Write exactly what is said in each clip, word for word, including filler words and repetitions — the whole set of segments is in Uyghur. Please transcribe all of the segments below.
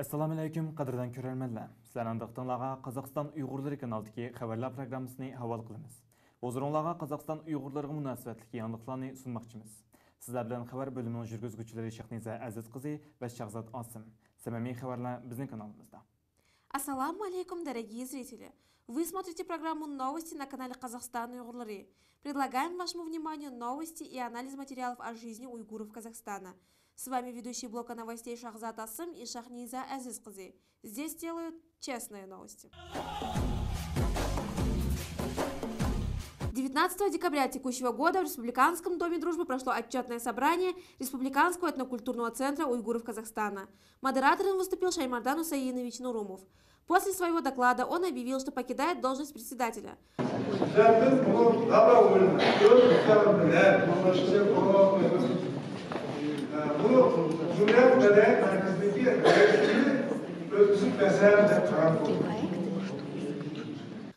ئەسسالامۇئەلەيكۇم، قەدىردان كۆرەرمەنلەر. سىلەرنىڭ دىققىتىڭلارغا قازاقىستان ئۇيغۇرلىرى كانالىدىكى خەۋەرلەر پروگراممىسىنى ھاۋالە قىلىمىز. ھۇزۇرۇڭلارغا قازاقىستان ئۇيغۇرلىرىغا مۇناسىۋەتلىك يېڭىلىقلارنى سۇنماقچىمىز. سىزلەر بىلەن خەۋەر بۆلۈمىنىڭ يۈرگۈزگۈچىلىرى شەھنىزە ئەزىز قىزى ۋە شاھزات ئاسىم. سەمىمىي خەۋەرلەر بىزنىڭ كانالىمىزدا. Ассаламу алейкум, дорогие зрители! Вы смотрите программу «Новости» на канале «Казахстан Уйгурлары». Предлагаем вашему вниманию новости и анализ материалов о жизни уйгуров Казахстана. С вами ведущий блока новостей Шахзат Асым и Шахниза Азиз кызы. Здесь делают честные новости. Девятнадцатого декабря текущего года в Республиканском доме дружбы прошло отчетное собрание Республиканского этнокультурного центра уйгуров Казахстана. Модератором выступил Шаймардан Усаинович Нурумов. После своего доклада он объявил, что покидает должность председателя. Biz bunu добровольно, öz ixtiyorı bilen, bunu jumhuriyet madaniyat merkezindeki reisini ötküzüp bersen dep karar kıldık.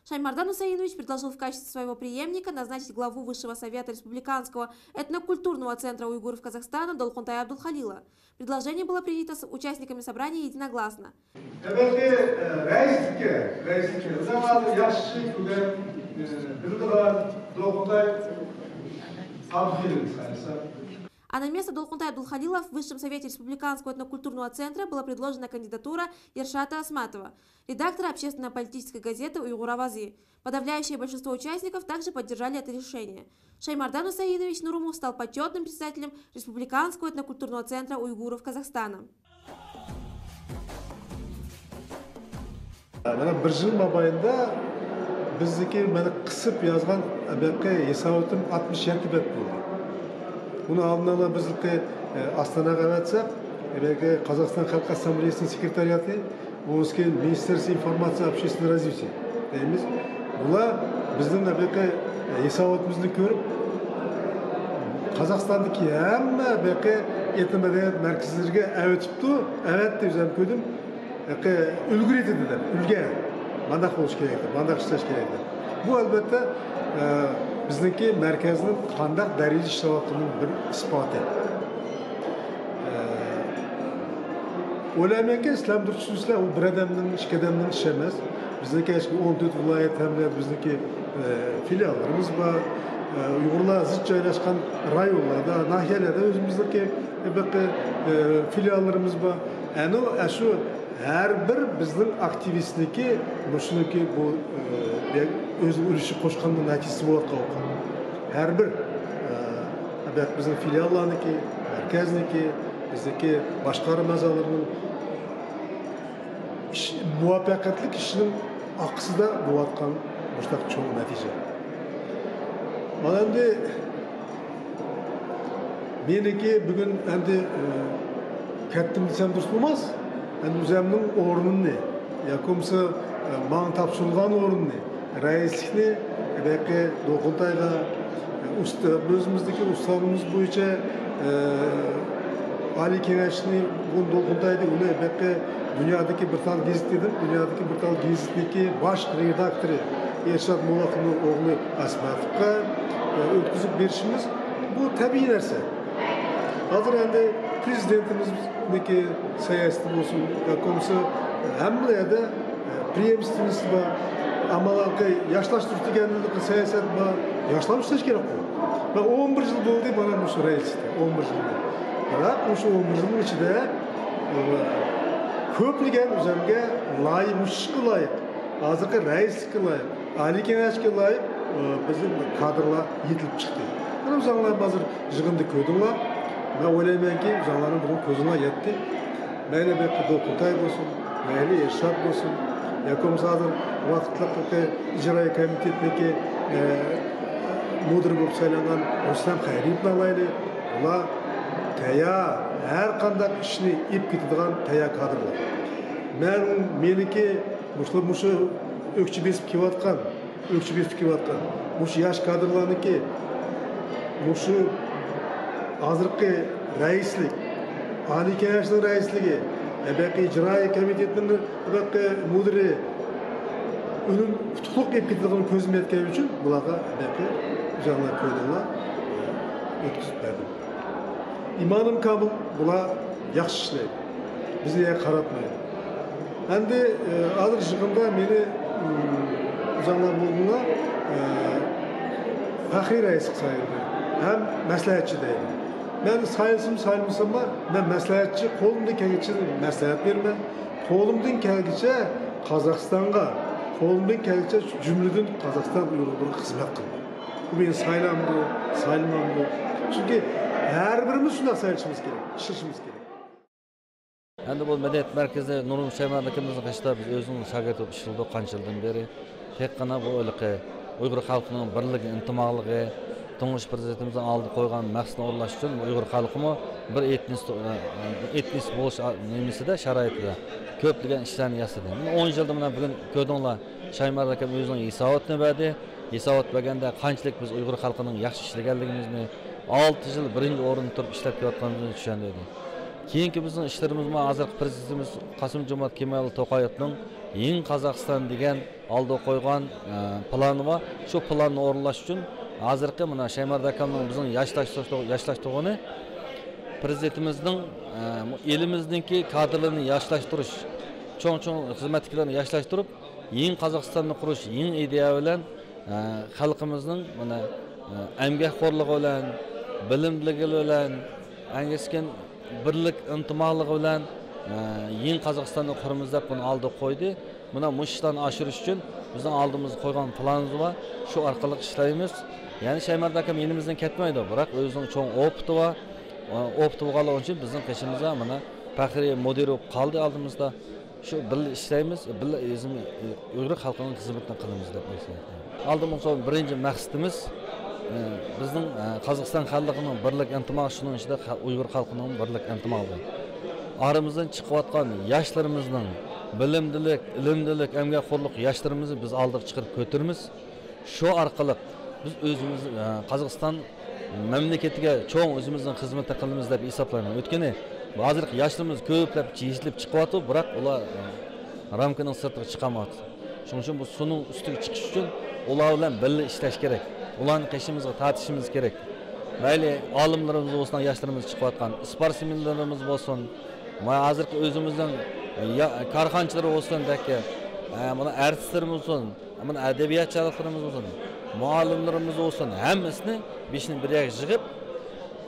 Шаймардан Усаинович предложил в качестве своего преемника назначить главу Высшего совета Республиканского этнокультурного центра уйгуров Казахстана Долкунтай Абдулхалила. Предложение было принято с участниками собрания единогласно. Demek ki, e, reislikke, reislikke. Zamanı yaxşı güven, e, bildiren Dolkutay Abdülkerim sayılsa. А на место Долкунтая Абдулхалила в Высшем совете Республиканского этнокультурного центра была предложена кандидатура Ершата Асматова, редактора общественно-политической газеты «Уйгур авазы». Подавляющее большинство участников также поддержали это решение. Шаймардан Усаинович Нурумов стал почётным председателем Республиканского этнокультурного центра уйгуров Казахстана. Mana bir yıl mabayında bizdeki beni kısıp yazgan belki hesabım altmış yedi bet buldu. Bunu aldın ala bizdeki e, Astana'ya evetsek, belki Kazakistan Halk Assambleyası'nın sekretariatı, ondan sonra Министерство информации и общественного развития deymiz. Bular bizning, albatta, hisobotimizni ko'rib, Qozog'istondagi hamma, albatta, etno madaniyat markazlariga avatibdi, avatdi, o'zim ko'rdim. Ulgu etadi deb, ulga. Mandaq bo'lish kerak deb, mandaq ishlash kerak deb. Bu, albatta, e, bizningki markazning qanday darajada ishlayotganining bir isboti. O'ylaymanki, sizlar durust tushunasizlar, u bir odamning, ikki odamning ishi emas. Bizniki hech o'n to'rt viloyat hamda bizniki, e, filiallarimiz bor. E, uyg'urlar zich joylashgan rayonlarda, nohiyalarda o'zimizniki, e, bir, e, filiallarimiz bor. Ani shu har bir bizning aktivistiniki, mushuniki bu, e, o'zini ulushi qo'shganning natijasi bo'layotgan. Har bir, e, bizning filiallarniki, markazniki, bizniki boshqarma a'zolarining ish, muvaffaqiyatli ishining orqasida bo'layotgan mushunday cho'ng natija. Mana endi meniki bugun endi, e, ketdim desam durust bo'lmas. Endi o'zimning o'rnimni, yoki bo'lmasa, e, manga topshirilgan o'rinni, raislikni, e, Dolquntayga, e, usta, o'zimizniki ustaligimiz bo'yicha, e, Oliy Kengashni bu Dolquntayda uni, e, dunyodagi bir tal gazet dedim, dunyodagi bir tal gazetniki bosh redaktori Ershod Mo'laqovning o'g'li Asmatovga, e, o'tkazib berishimiz bu tabiiy narsa. Hozir endi prezidentimizniki sayohati bo'lsin, yoki bo'lmasa hamma yerda, e, преемственность bor. Ammo yoshlash turtiganligi siyosat bor. Yoshlar ishlash kerak-ku. Va o'n bir yil bo'ldi mana shu raislikda, o'n bir yil bo'ldi. Biroq o'sha o'n bir yilning ichida, e, ko'plagan o'zimga loyiq, mushishga loyiq, hozirgi raislikka loyiq, Oliy Kengashga loyiq, e, bizni kadrlar yetilib chiqdi. Mana o'zinglar hozir yig'inda ko'rdinglar. Men o'ylaymanki, o'zinglarning bugun ko'zinglar yetti. Mayli bu Dolquntay bo'lsin, mayli Ershod bo'lsin, yoki bo'lmasa hozir vaqtliq ijroiya komitetniki, e, mudiri bo'lib saylangan Rustam Xayrievni olaylik. Bular tayyor, har qanday ishni ep ketadigan tayyor kadrlar. Men, meniki mushlar, mushu o'kchi besib kelayotgan, o'kchi besib kelayotgan mushu yosh kadrlarniki, mushu hozirgi raislik, Oliy Kengashning raisligi, e, bu yoqqa ijroiya komitetning, bu yoqqa mudiri, uning utuqliq ep ketadiganini ko'zim yetgani uchun bularga, bu yoqqa, o'zinglar ko'rdinglar, o'tkazib berdim. Imonim komil, bular yaxshi ishlaydi. Bizni yerga qaratmaydi. ئەمدى، ئە، ھازىر يىغىندا مېنى، ئىم، ئۇزاقلار بولدىلا، ئە، پەخرىي رەئىس قىلىپ سايلىدى ھەم مەسلىھەتچى دەيدۇ. مەن سايلىسام، سايلىمىساممۇ، مەن مەسلىھەتچى، قولۇمدىن كەلگىچە مەسلىھەت بېرىمەن. قولۇمدىن كەلگىچە قازاقىستانغا، قولۇمدىن كەلگىچە شۇ جۈملىدىن قازاقىستان ئۇيغۇرلىرىغا خىزمەت قىلىمەن. بۇ مېنى سايلامدۇ، سايلىمامدۇ؟ چۈنكى ھەر بىرىمىز شۇنداق سايلىشىمىز كېرەك، ئىشلىشىمىز كېرەك. ئەمدى بۇ مەدەنىيەت مەركىزى نۇرۇم شايمار ئاكىمىزنىڭ قېشىدا بىز ئۆزىنىڭ شاگىرتى بولۇپ ئىشلىدۇق قانچە يىلدىن بېرى. ھېلىقى بۇ ھېلىقى ئۇيغۇر خەلقىنىڭ بىرلىكى، ئىنتىماقلىقى، تۇڭگۇش پىرېزىدېنتىمىزنىڭ ئالدىغا قويغان مەقسىتىنى ئورۇنلاش ئۈچۈن بۇ ئۇيغۇر خەلقىمۇ بىر ئېتنىس، ئېتنىس بولۇش نېمىسىدە، شارائىتىدا كۆپلىگەن ئىشلارنى ياسىدى. مانا ئون يىلدا مانا بۈگۈن كۆردۈڭلار، شايمار ئاكام ئۆزىنىڭ ھېساباتىنى بەردى. ھېسابات بەرگەندە قانچىلىك بىز ئۇيغۇر خەلقىنىڭ ياخشى ئىشلىگەنلىكىمىزنى، ئالتە يىل بىرىنچى ئورۇندا تۇرۇپ ئىشلەپ كېلىۋاتقىنىمىزنى چۈشەندۈردى. كېيىنكى بىزنىڭ ئىشلىرىمىزمۇ ھازىرقى پىرېزىدېنتىمىز قاسىم جومارت كېمالئۇلى توقايېۋنىڭ يېڭى قازاقىستان دېگەن ئالدىغا قويغان، ئە، پىلانى بار. شۇ پىلاننى ئورۇنلاش ئۈچۈن ھازىرقى مانا شايمار ئاكامنىڭ بىزنىڭ ياشلاشتۇرۇش، ياشلاشتۇرغىنى پىرېزىدېنتىمىزنىڭ، ئە، ئېلىمىزنىڭكى كادىرلىرىنى ياشلاشتۇرۇش، چوڭ-چوڭ خىزمەتتىكىلەرنى ياشلاشتۇرۇپ، يېڭى قازاقىستاننى قۇرۇش يېڭى ئىدىيە بىلەن، ئە، خەلقىمىزنىڭ مانا، ئە، ئەمگەكخورلۇقى بىلەن، بىلىملىكى بىلەن، ئەڭگەشكەن بىرلىك ئىنتىماقلىقى بىلەن، ئە، يېڭى قازاقىستاننى قۇرىمىز دەپ بۇنى ئالدىغا قويدى. مانا مۇشۇ ئىشلارنى ئاشۇرۇش ئۈچۈن بىزنىڭ ئالدىمىزغا قويغان پىلانىمىز بار. شۇ ئارقىلىق ئىشلەيمىز. يەنى شايمار ئاكام يېنىمىزدىن كەتمەيدۇ، بىراق ئۆزىنىڭ چوڭ ئوپىتى بار. ئوپىتى بولغانلىقى ئۈچۈن بىزنىڭ قېشىمىزدا مانا پەخرىي مۇدىر بولۇپ قالدى ئالدىمىزدا. شۇ بىللە ئىشلەيمىز، بىللە ئۆزىمىز ئۇيغۇر خەلقىنىڭ خىزمىتىنى قىلىمىز دەپ ئويلايمەن. ئالدىمىزغا قويغان بىرىنچى مەقسىتىمىز، ئە، بىزنىڭ، ئە، قازاقىستان خەلقىنىڭ بىرلىك ئىنتىماقى، شۇنىڭ ئىچىدە خە-، ئۇيغۇر خەلقىنىڭ بىرلىك ئىنتىماقلىقى. ئارىمىزدىن چىقىۋاتقان ياشلىرىمىزنىڭ بىلىملىك، ئىلىملىك، ئەمگەكخورلۇق ياشلىرىمىزنى بىز ئالدىغا چىقىرىپ كۆتۈرىمىز. شۇ ئارقىلىق بىز ئۆزىمىز، ئە، قازاقىستان مەملىكىتىگە چوڭ ئۆزىمىزنىڭ خىزمىتىنى قىلىمىز دەپ ھېسابلايمەن. ئۆيتكىنى ھازىرقى ياشلىرىمىز كۆپلەپ يېتىلىپ چىقىۋاتىدۇ، بىراق ئۇلار، ئە، رامكىنىڭ سىرتىغا چىقالمايۋاتىدۇ. شۇنىڭ ئۈچۈن بۇ سۇنىڭ ئۈستىگە چىقىش ئۈچۈن ئۇلار بىلەن بىللە ئىشلەش كېرەك. ئۇلارنى قېشىمىزغا تارتىشىمىز كېرەك. مەيلى ئالىملىرىمىز بولسۇن، ياشلىرىمىز چىقىۋاتقان، ئىسپورتسمېنلىرىمىز بولسۇن، مانا ھازىرقى ئۆزىمىزنىڭ، يا، كارخانىچىلىرى بولسۇن، بەلكى، ئە، مانا ئارتىسلىرىمىز بولسۇن، مانا ئەدەبىياتچانلىقلىرىمىز بولسۇن، مۇئەللىملىرىمىز بولسۇن، ھەممىسىنى بېشىنى بىر يەرگە يىغىپ،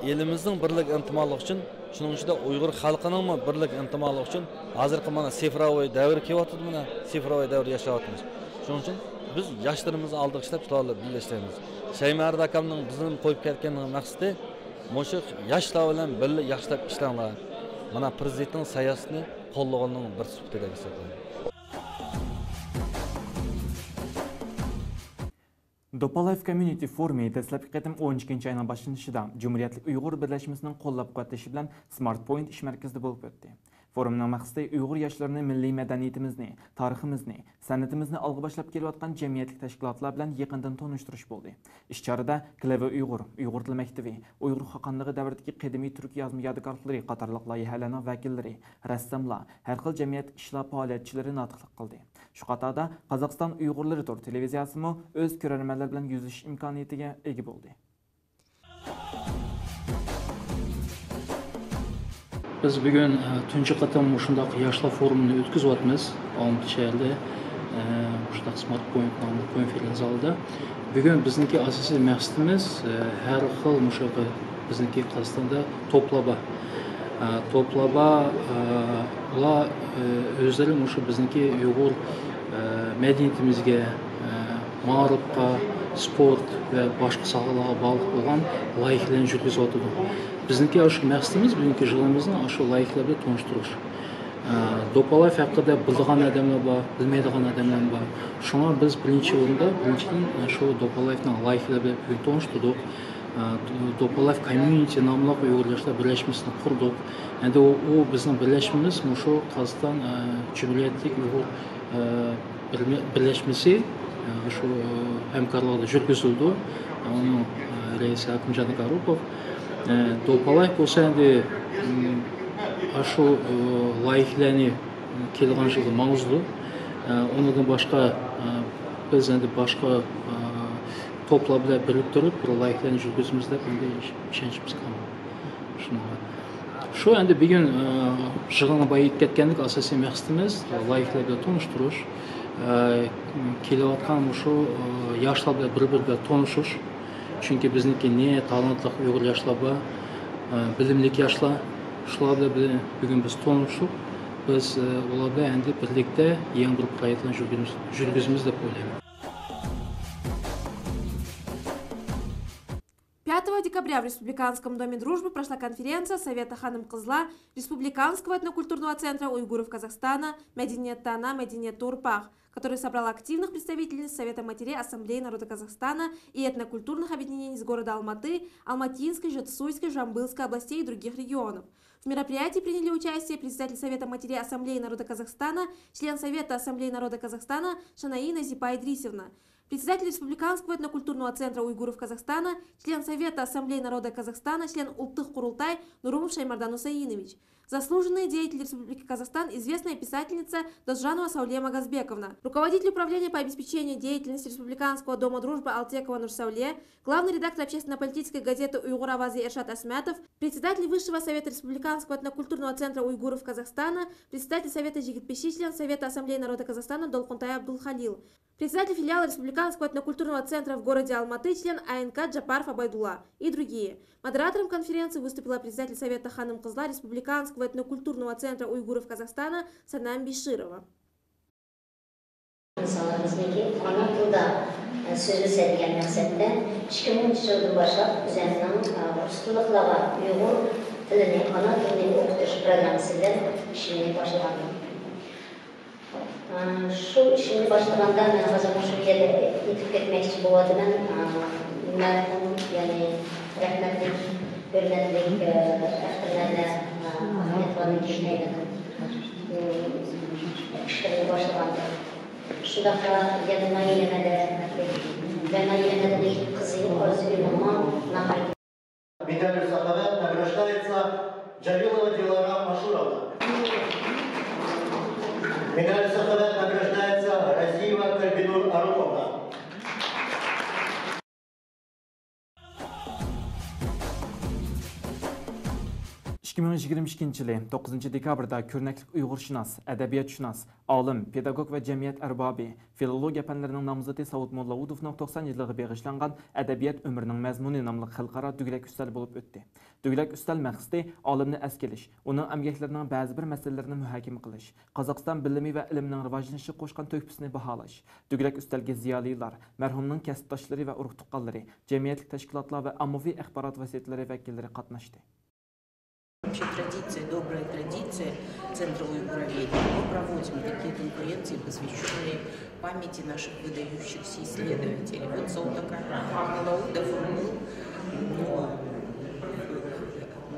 ئېلىمىزنىڭ بىرلىك ئىنتىماقلىقى ئۈچۈن، شۇنىڭ ئىچىدە ئۇيغۇر خەلقىنىڭمۇ بىرلىك ئىنتىماقلىقى ئۈچۈن، ھازىرقى مانا سىفراۋوي دەۋر كېلىۋاتىدۇ، مانا سىفراۋوي دەۋردە ياشاۋاتىمىز. شۇنىڭ ئۈچۈن بىز ياشلىرىمىزنى ئالدىغا ئىشلەپ، شۇلار بىلەن بىللە ئىشلەيمىز. شەيمەردان ئاكامنىڭ بىزنى قويۇپ كەتكەننىڭ مەقسىتى مۇشۇ ياشلار بىلەن بىللە ياخشىلاپ ئىشلەڭلار. مانا پىرېزىدېنتنىڭ ساياسىتىنى قوللىغىنىنىڭ بىر سۈپىتى دەپ ھېسابلايمەن. دوپالايف كوميۇنىتى فورۇمى دەسلەپكى قېتىم ئون ئىككىنچى ئاينىڭ باشلىنىشىدا جۇمھۇرىيەتلىك ئۇيغۇر بىرلەشمىسىنىڭ قوللاپ قۇۋۋەتلىشى بىلەن سمارت پوينت ئىش مەركىزىدە بولۇپ ئۆتتى. فورۇمنىڭ مەقسىتى ئۇيغۇر ياشلىرىنى مىللىي مەدەنىيىتىمىزنى، تارىخىمىزنى، سەنئىتىمىزنى ئالغا باشلاپ كېلىۋاتقان جەمئىيەتلىك تەشكىلاتلار بىلەن يېقىندىن تونۇشتۇرۇش بولدى. ئىش چارىدا كلېۋې ئۇيغۇر، ئۇيغۇر تىل مەكتىۋى، ئۇيغۇر خاقانلىقى دەۋرىدىكى قەدىمىي تۈرك يازما يادىكارلىقلىرى قاتارلىق لايىھەلەرنىڭ ۋەكىللىرى، رەسساملار، ھەر خىل جەمئىيەت ئىشلار پائالىيەتچىلىرى نۇتۇقلۇق قىلدى. شۇ قاتاردا قازاقىستان ئۇيغۇرلىرى تور تېلېۋىزىيەسىمۇ ئۆز كۆرەرمەنلىرى بىلەن يۈزلىشىش ئىمكانىيىتىگە ئىگە بولدى. بىز بۈگۈن، ئە، تۇنجى قېتىم مۇشۇنداق ياشلار فورۇمىنى ئۆتكۈزۈۋاتىمىز. ئالمۇتا شەھىرىدە، ئە، مۇشۇنداق سمارت پوينت ناملىق كونفېرېنس زالىدا. بۈگۈن بىزنىڭكى ئاساسىي مەقسىتىمىز، ئە، ھەر خىل مۇشۇ بىزنىڭكى قازاقىستاندا توپلار بار. ئە، توپلار بار، ئە، ئۇلار، ئە، ئۆزلىرى مۇشۇ بىزنىڭكى ئۇيغۇر، ئە، مەدەنىيىتىمىزگە، ئە، مائارىپقا، سپورت ۋە باشقا ساھەلەرگە باغلىق بولغان لايىھىلەرنى يۈرگۈزۈۋاتىدۇ. بىزنىڭكى ئاشۇ مەقسىتىمىز بۈگۈنكى يىغىنىمىزنى ئاشۇ لايىھىلەر بىلەن تونۇشتۇرۇش. ئە، دوپالايف ھەققىدە بىلىدىغان ئادەملەر بار، بىلمەيدىغان ئادەملەر بار. شۇڭا بىز بىرىنچى ئورۇندا، بىرىنچىدىن، ئە، شۇ دوپالايفنىڭ لايىھىلىرى بىلەن بۈگۈن تونۇشتۇردۇق. ئە، دوپالايف كوميۇنىتى ناملىق ئۇيغۇر ياشلار بىرلەشمىسىنى قۇردۇق. ئەمدى ئۇ، ئۇ بىزنىڭ بىرلەشمىمىز مۇشۇ قازاقىستان، ئە، جۇمھۇرىيەتلىك ئۇيغۇر، ئە، بىرلە-، بىرلەشمىسى، ئە، شۇ، ئە، ھەمكارلىقىدا يۈرگۈزۈلىدۇ. ئۇنىڭ، ئە، رەئىسى ھاكىمجان كاروپوف. ئە، دوپالايف بولسا ئەمدى، م، ئاشۇ، ئە، لايىھىلەرنى كېلىدىغان يىلدا ماڭغۇزىدۇ. ئە، ئۇنىڭدىن باشقا، ئە، بىز ئەمدى باشقا، ئە، توپلار بىلەن بىرلىكتە تۇرۇپ، بىر لايىھىلەرنى يۈرگۈزىمىز دەپ ئەمدى ئىشەنچىمىز كامىل. شۇنىڭغا. شۇ ئەمدى بۈگۈن، ئە، يىغىنغا بايىتىپ كەتكەندەك، ئاساسىي مەقسىتىمىز لايىھەلەر بىلەن تونۇشتۇرۇش، ئە، كېلىۋاتقان مۇشۇ، ئە، ياشلار بىلەن بىر-بىرى بىلەن تونۇشۇش. چۈنكى بىزنىڭكى نى تالانتلىق ئۇيغۇر ياشلار بار، ئە، بىلىملىك ياشلار. شۇلار بىلەن بىللە بۈگۈن بىز تونۇشتۇق. بىز، ئە، ئۇلار بىلەن ئەمدى بىرلىكتە يېڭى بىر پائالىيەتلەرنى يۈرگۈزىمىز، يۈرگۈزىمىز دەپ ئويلايمەن. Пятого декабря в Республиканском доме дружбы прошла конференция Совета ханым-кызлар Республиканского этнокультурного центра уйгуров Казахстана «Мәдениетті ана, мәдениетті ұрпақ», который собрал активных представительниц Совета матерей Ассамблеи народа Казахстана и этнокультурных объединений из города Алматы, Алматинской, Жетысуйской, Жамбылской областей и других регионов. В мероприятии приняли участие председатель Совета матерей Ассамблеи народа Казахстана, член Совета Ассамблеи народа Казахстана Шанаи Назипа Идрисовна, председатель Республиканского этнокультурного центра уйгуров Казахстана, член Совета Ассамблеи народа Казахстана, член Улттық Курултай Нурумов Шаймардан Усаинович, заслуженный деятель Республики Казахстан, известная писательница Досжанова Сауле Магазбековна, руководитель управления по обеспечению деятельности Республиканского дома дружбы Алтекова Нурсауле, главный редактор общественно-политической газеты «Уйгур авазы» Эршат Асмятов, председатель Высшего совета Республиканского этнокультурного центра уйгуров Казахстана, председатель Совета жигит пиши, член Совета Ассамблеи народа Казахстана Долкунтай Абдулхалил, председатель филиала Республиканского этнокультурного центра в городе Алматы, член А Н К Джапаров Абайдулла и другие. Модератором конференции выступила председатель Совета ханым-кызлар Республиканского этнокультурного центра уйгуров Казахстана Санам Биширова. ئىنسانلىرىمىزنىڭكى ئانا تىلدا سۆزلىسە دېگەن مەقسەتتە ئىككى مىڭىنچى يىلدىن باشلاپ ئۆزەمنىڭ رۇس تىللىقلارغا ئۇيغۇر تىلىنى ئانا تىلىنى ئوقۇتۇش پروگراممىسى بىلەن ئىشىمنى باشلىغانىدىم. شۇ ئىشىمنى باشلىغاندا مەن ھازىر مۇشۇ يەردە ئېيتىپ كەتمەكچى بولۇۋاتىمەن. مەرھۇم، يەنى رەھمەتلىك، ھۆرمەتلىك ئەختىر مەمەت ئەخمەتلارنىڭ كىشىنى ئىشلىرىنى باشلىغانىدىم. شۇنداقلا يەنە ناھىيە مەدەنىيەت ۋە ناھىيە مەدەنىيەت قىزى ئارزۇگۈلنىڭمۇ ناھايىتى ميدалью «Сахават» награждается Джалилова Дилара Машуровна. Медалью «Сахават» награждается Разиева Кальбинур Аруповна. ئىككى مىڭ يىگىرمە ئىككىنچى يىلى توققۇزىنچى دېكابىردا كۆرنەكلىك ئۇيغۇرشۇناس، ئەدەبىياتشۇناس، ئالىم، پېداگوگ ۋە جەمئىيەت ئەربابى، فىلولوگىيە پەنلىرىنىڭ نامزىتى ساۋۇت موللادۇتوفنىڭ توقسان يىللىقىغا بېغىشلانغان «ئەدەبىيات ئۆمرىنىڭ مەزمۇنى» ناملىق خەلقئارا دۆگىلەك ئۈستەل بولۇپ ئۆتتى. دۆگىلەك ئۈستەل مەقسىتى ئالىمنى ئەسكىلىش، ئۇنىڭ ئەمگەكلىرىنىڭ بەزى بىر مەسىلىلىرىنى مۇھاكىمە قىلىش، قازاقىستان بىلىمى ۋە ئىلمىنىڭ راۋاجلىنىشىغا قوشقان تۆھپىسىنى باھالاش. دۆگىلەك ئۈستەلگە زىيالىيلار، مەرھۇمنىڭ كەسىپداشلىرى ۋە ئۇرۇق-تۇغقانلىرى، جەمئىيەتلىك تەشكىلاتلار ۋە ئاممىۋى ئاخبارات ۋاسىتىلىرى ۋەكىللىرى قاتناشتى. Вообще традиция, добрая традиция Центра уйгуроведения. Мы проводим такие конференции, посвященные памяти наших выдающихся исследователей. Вот Саутака Малаудов был, ну,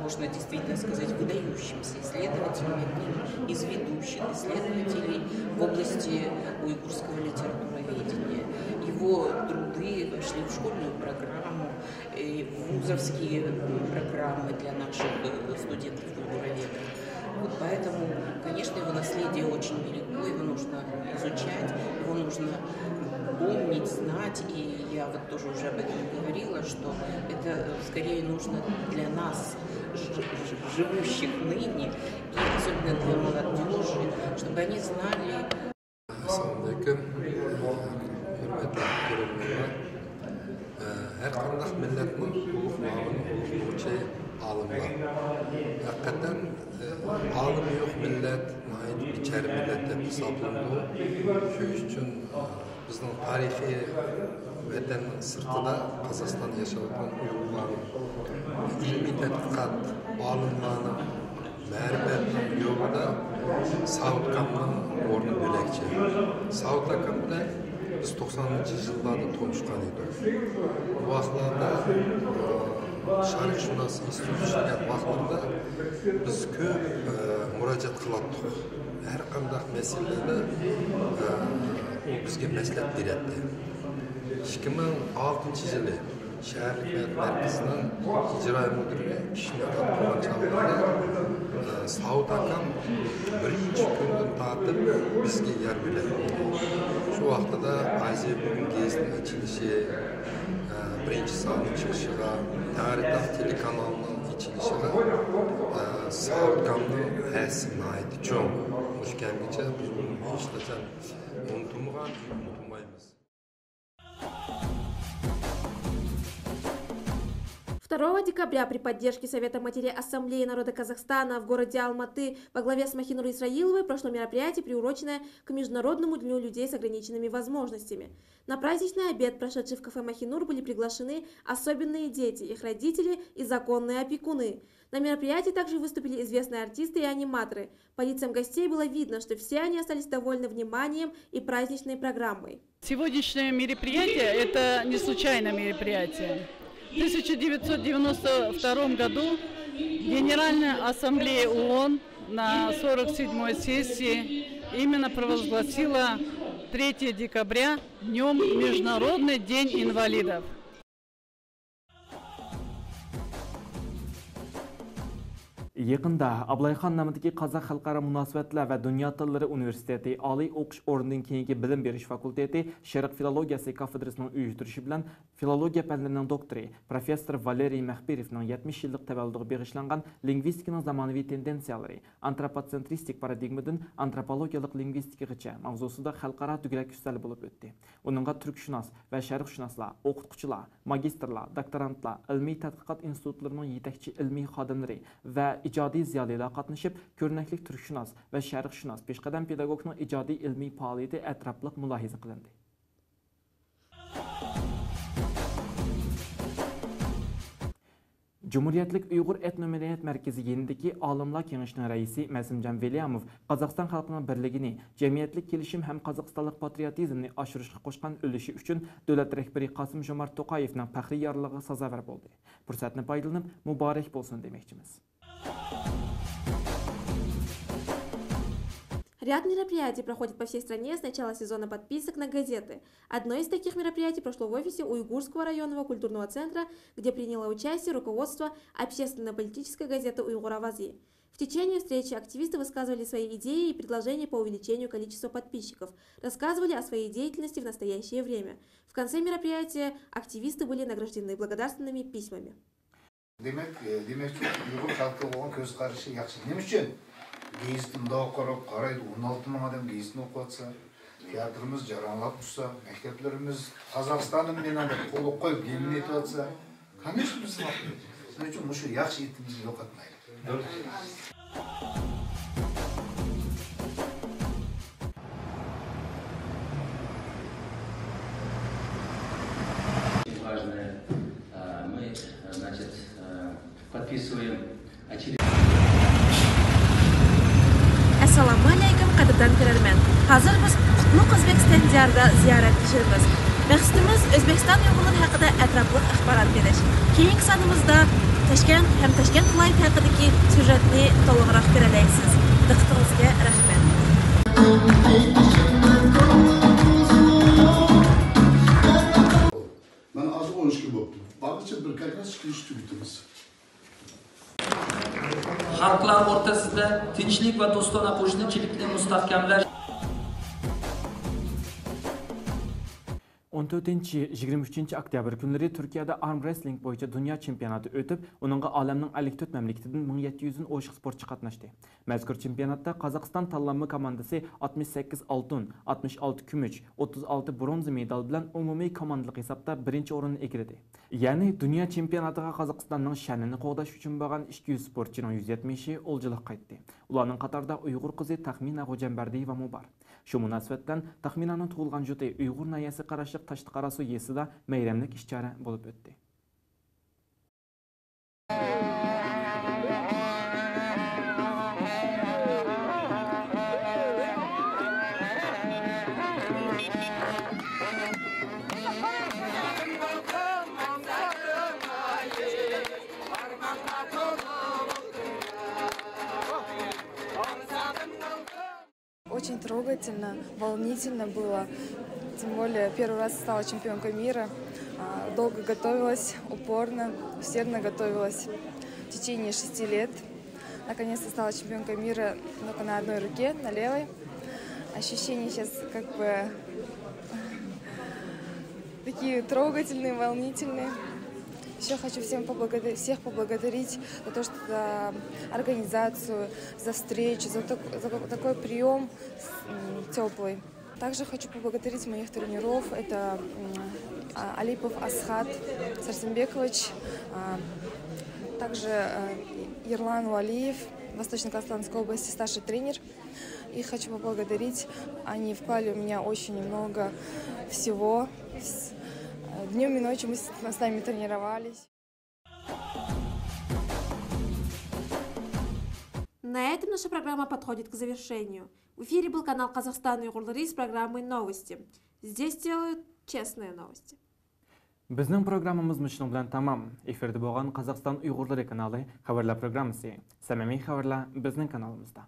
можно действительно сказать, выдающимся исследователем, одним из ведущих исследователей в области уйгурского литературоведения. Его труды вошли в школьную программу, и в вузовские программы для наших э, студентов-уйгуроведов. Вот поэтому, конечно, его наследие очень велико, его нужно изучать, его нужно помнить, знать. И я вот тоже уже об этом говорила, что это э, скорее нужно для нас, ж- ж- живущих ныне, и особенно для молодежи, чтобы они знали ئەسسالامۇئەلەيكۇم، ھۆرمەتلىك كۆرۈرمەنلەر. ھەر قانداق مىللەتنىڭ ئۇلۇغ نامىنى ئۇلۇغلىغۇچى ئالىملار. ھەقىقەتەن، ئالىمى يوق مىللەت ناھايىتى بىچارە مىللەت دەپ ھېسابلىنىدۇ. شۇ ئۈچۈن، بىزنىڭ تارىخىي ۋەتەننىڭ سىرتىدا، قازاقىستاندا ياشاۋاتقان ئۇيغۇرلارنىڭ ئىلمىي تەتقىقات، ئالىملارنىڭ مەرىپەتنىڭ يولىدا ساۋۇت ئاكامنىڭ ئورنى بۆلەكچە. ساۋۇت ئاكام بىلەن بىز توقسانىنچى يىللاردا تونۇشقان ئىدۇق. ئۇ ۋاقىتلاردا، ئە، شەرقشۇناس ئىنستىتۇتى ئىشلىگەن ۋاقىتلاردا بىز كۆپ، ئە، مۇراجىئەت قىلاتتۇق. ھەر قانداق مەسىلىلەردە، ئە، ئۇ بىزگە مەسلىھەت بېرەتتى. ئىككى مىڭ ئالتىنچى يىلى شەھەرلىك مەركىزىنىڭ ئىجرائىيە مۇدىرى كىشىنى ئاتاپ قويغان چاغلىرىدا، ئە، ساۋۇت ئاكام بىرىنچى كۈندىن تارتىپ بىزگە يار بېرەتتى. شۇ ۋاقتىدا ئازىيا بۈگۈن گېزىتىنىڭ ئېچىلىشى، ئە، بىرىنچى سانى چىقىشىغا، تەڭرىتاغ تېلېكانالىنىڭ ئېچىلىشىدا، ئە، ساۋۇت كامنىڭ ھەسسىسى ناھايىتى چوڭ. مۇشۇ كەلگۈچە بىز ئۇنى ھېچقاچان ئۇنتۇمىغان، ئۇنتۇمايمىز. Второго декабря при поддержке Совета матерей Ассамблеи народа Казахстана в городе Алматы во главе с Махинур Исраиловой прошло мероприятие, приуроченное к Международному дню людей с ограниченными возможностями. На праздничный обед, прошедший в кафе Махинур, были приглашены особенные дети, их родители и законные опекуны. На мероприятии также выступили известные артисты и аниматоры. По лицам гостей было видно, что все они остались довольны вниманием и праздничной программой. Сегодняшнее мероприятие — это не случайное мероприятие. В тысяча девятьсот девяносто втором году Генеральная Ассамблея ООН на сорок седьмой сессии именно провозгласила третье декабря днём Международный день инвалидов. يېقىندا ئابلايخان نامىدىكى قازاق خەلقئارا مۇناسىۋەتلەر ۋە دۇنيا تىللىرى ئۇنىۋېرسىتېتى ئالىي ئوقۇش ئورنىدىن كېيىنكى بىلىم بېرىش فاكۇلتېتى شەرق فىلولوگىيەسى كافېدرىسىنىڭ ئۇيۇشتۇرۇشى بىلەن فىلولوگىيە پەنلىرىنىڭ دوكتورى، پروفېسسور ۋالېرىي مەخپىروفنىڭ يەتمىش يىللىق تەۋەللۇدىغا بېغىشلانغان لىنگۋىستىكىنىڭ زامانىۋى تېندېنسىيالىرى، ئانتروپوتسېنترىستىك پارادىگمىدىن ئانتروپولوگىيەلىك لىنگۋىستىكىغىچە ماۋزۇسىدا خەلقئارا دۆگىلەك ئۈستەل بولۇپ ئۆتتى. ئۇنىڭغا تۈركشۇناس ۋە شەرقشۇناسلار، ئوقۇتقۇچىلار، ماگىستىرلار، دوكتورانتلار، ئىلمىي تەتقىقات ئىنستىتۇتلىرىنىڭ يېتەكچى ئىلمىي خادىملىرى ۋە ئىجادىي زىيالىيلار قاتنىشىپ، كۆرنەكلىك تۈركشۇناس ۋە شەرقشۇناس پېشقەدەم پېداگوگنىڭ ئىجادىي ئىلمىي پائالىيىتى ئەتراپلىق مۇلاھىزە قىلىندى. جۇمھۇرىيەتلىك ئۇيغۇر ئېتنو مەدەنىيەت مەركىزى يېنىدىكى ئالىملار كېڭىشىنىڭ رەئىسى مەسىمجان ۋىلىياموف قازاقىستان خەلقىنىڭ بىرلىكىنى، جەمئىيەتلىك كېلىشىم ھەم قازاقىستانلىق پاترىيوتىزمنى ئاشۇرۇشقا قوشقان ئۈلۈشى ئۈچۈن دۆلەت رەھبىرى قاسىم جومارت توقايېۋنىڭ پەخرىي يارلىقىغا سازاۋەر بولدى. پۇرسەتنى پايدىلىنىپ، مۇبارەك بولسۇن دېمەكچىمىز. Ряд мероприятий проходит по всей стране с начала сезона подписок на газеты. Одно из таких мероприятий прошло в офисе Уйгурского районного культурного центра, где приняло участие руководство общественно-политической газеты «Уйгур Авазы». В течение встречи активисты высказывали свои идеи и предложения по увеличению количества подписчиков, рассказывали о своей деятельности в настоящее время. В конце мероприятия активисты были награждены благодарственными письмами. دېمەك، دېمەكچى، ئۇيغۇر خەلقىگە بولغان كۆز قارىشى ياخشى. نېمە ئۈچۈن؟ گېزىتنى مۇنداق قاراپ قارايدۇ، ئون ئالتە مىڭ ئادەم گېزىتنى ئوقۇۋاتسا، تىياتىرىمىز جاراڭلاپ تۇرسا، مەكتەپلىرىمىز قازاقىستاننىڭ مېنىڭ دەپ قوللۇق قويۇپ گىمنىنى ئېيتىۋاتسا، كانېشنا بىز ھەقلىق. شۇنىڭ ئۈچۈن مۇشۇ ياخشى ئېتىمىزنى يوقاتمايلى. Важное, э, мы, э, значит, э, подписываем очередной. ئەسسالامۇئەلەيكۇم، قەدىردان كۆرەرمەن. ھازىر بىز قۇتلۇق ئۆزبېكىستان دىيارىدا زىيارەتلىشىمىز. مەقسىتىمىز ئۆزبېكىستان ئۇيغۇرلىرى ھەققىدە ئەتراپلىق ئاخبارات بېرىش. كېيىنكى سانىمىزدا تاشكەنت ھەم تاشكەنت ۋىلايىتى ھەققىدىكى سيۇژېتنى تولۇقراق كۆرەلەيسىز. دىققىتىڭىزگە رەھمەت. مانا ھازىر ئون ئىككى بوپتۇ. بارغىچە بىر كاكاس ئىككى يۈز تۈگىتىمىز. خەلقلەر ئوتتۇرىسىدا تىنچلىق ۋە دوستانە قوشنىچىلىقنى مۇستەھكەملەش. ئون تۆتىنچى، يىگىرمە ئۈچىنچى ئوكتيابىر كۈنلىرى تۈركىيەدە ئارم رېسلىنگ بويىچە دۇنيا چېمپىيوناتى ئۆتۈپ، ئۇنىڭغا ئالەمنىڭ ئەللىك تۆت مەملىكىتىدىن مىڭ يەتتە يۈزدىن ئوشۇق سپورتچى قاتناشتى. مەزكۇر چېمپىيوناتتا قازاقىستان تاللانما كوماندىسى ئاتمىش سەككىز ئالتۇن، ئاتمىش ئالتە كۈمۈش، ئوتتۇز ئالتە برونزا مېدال بىلەن ئومۇمىي كوماندىلىق ھېسابتا بىرىنچى ئورۇننى ئىگىلىدى. يەنى دۇنيا چېمپىيوناتىغا قازاقىستاننىڭ شەنىنى قوغداش ئۈچۈن بارغان ئىككى يۈز سپورتچىنىڭ يۈز يەتمىشى ئولجىلىق قايتتى. ئۇلارنىڭ قاتارىدا ئۇيغۇر قىزى تەخمىنە غوجەمبەردىيېۋامۇ بار. شۇ مۇناسىۋەت بىلەن تەخمىنەنىڭ تۇغۇلغان يۇرتى ئۇيغۇر ناھىيەسىگە قاراشلىق تاشتى قاراسۇ يېزىسىدا مەيرەملىك ئىش-چارە بولۇپ ئۆتتى. Очень трогательно, волнительно было. Тем более, первый раз стала чемпионкой мира. А, долго готовилась, упорно, усердно готовилась в течение шести лет. Наконец-то стала чемпионкой мира только на одной руке, на левой. Ощущения сейчас как бы такие трогательные, волнительные. Еще хочу всем поблагодарить, всех поблагодарить за то, что за организацию, за встречу, за, так- за такой прием теплый. Также хочу поблагодарить моих тренеров. Это м, а- Алипов Асхат Сарсенбекович, а, также э, Ерлан Валиев, Восточно-Казахстанской области старший тренер. И хочу поблагодарить. Они вклали в меня очень много всего. Днем и ночью мы с, с нами тренировались. На этом наша программа подходит к завершению. В эфире был канал Казахстан Уйгурлары с программой «Новости». Здесь делают честные новости. بىزنىڭ پروگراممىمىز مۇشۇنىڭ بىلەن تامام. ئېفىردا بولغان قازاقىستان ئۇيغۇرلىرى كانالى خەۋەرلەر پروگراممىسى. سەمىمىي خەۋەرلەر بىزنىڭ كانالىمىزدا.